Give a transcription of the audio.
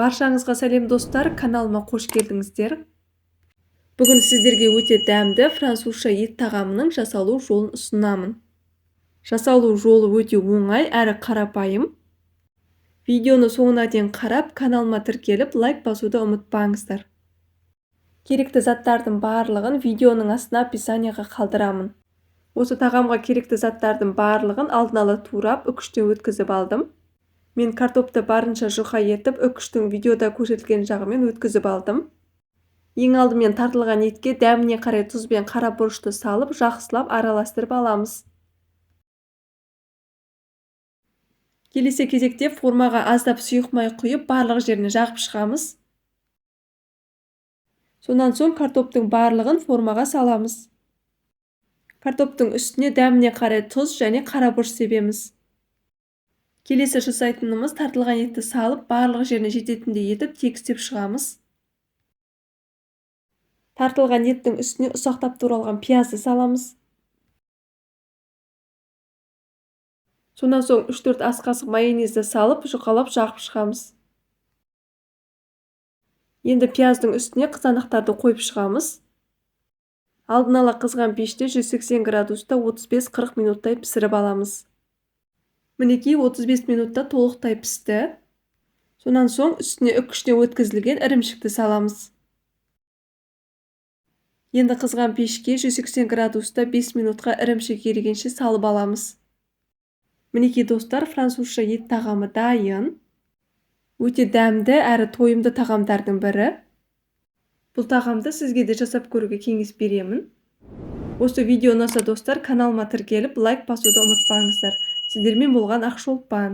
Баршаңызға сәлем, достар! Каналыма қош келдіңіздер. Бүгін сіздерге өте дәмді французша ет тағамының жасалу жолын ұсынамын. Жасалу жолы өте оңай әрі қарапайым. Видеоны соңына дейін қарап, каналыма тіркеліп, лайк басуды ұмытпаңыздар. Керекті заттардың барлығын видеоның астына описанияға қалдырамын. Осы тағамға керекті заттардың барлығын алдын ала турап, үкіштен өткізіп алдым. Мен картопты барынша жұқа етіп, үкіштің видеода көрсетілген жағымен өткізіп алдым. Ең алдымен тартылған етке дәміне қарай тұз бен қара бұрышты салып, жақсылап араластырып аламыз. Келесі кезекте формаға аздап сұйық май құйып, барлық жеріне жағып шығамыз. Сонан соң картоптың барлығын формаға саламыз. Картоптың үстіне дәміне қарай тұз және қара бұрыш себеміз. Келесі жасайтынымыз тартылған етті салып, барлық жеріне жететіндей етіп тегістеп шығамыз. Тартылған еттің үстіне ұсақтап туралған пиязды саламыз. Сонан соң 3-4 ас қасық майонезді салып, жұқалап жағып шығамыз. Енді пияздың үстіне қызанақтарды қойып шығамыз. Алдын ала қызған пеште 180 градуста 35-40 минуттай пісіріп аламыз. Мінекей 35 минутта толықтай пісті. Сонан соң үстіне үкіштен өткізілген ірімшікті саламыз. Енді қызған пешке 180 градуста 5 минутқа ірімшік ерігенше салып аламыз. Мінекей, достар, французша ет тағамы дайын. Өте дәмді әрі тойымды тағамдардың бірі. Бұл тағамды сізге де жасап көруге кеңес беремін. Осы видео ұнаса, достар, каналыма тіркеліп, лайк басуды ұмытпаңыздар. Сіздермен болған Ақшолпан.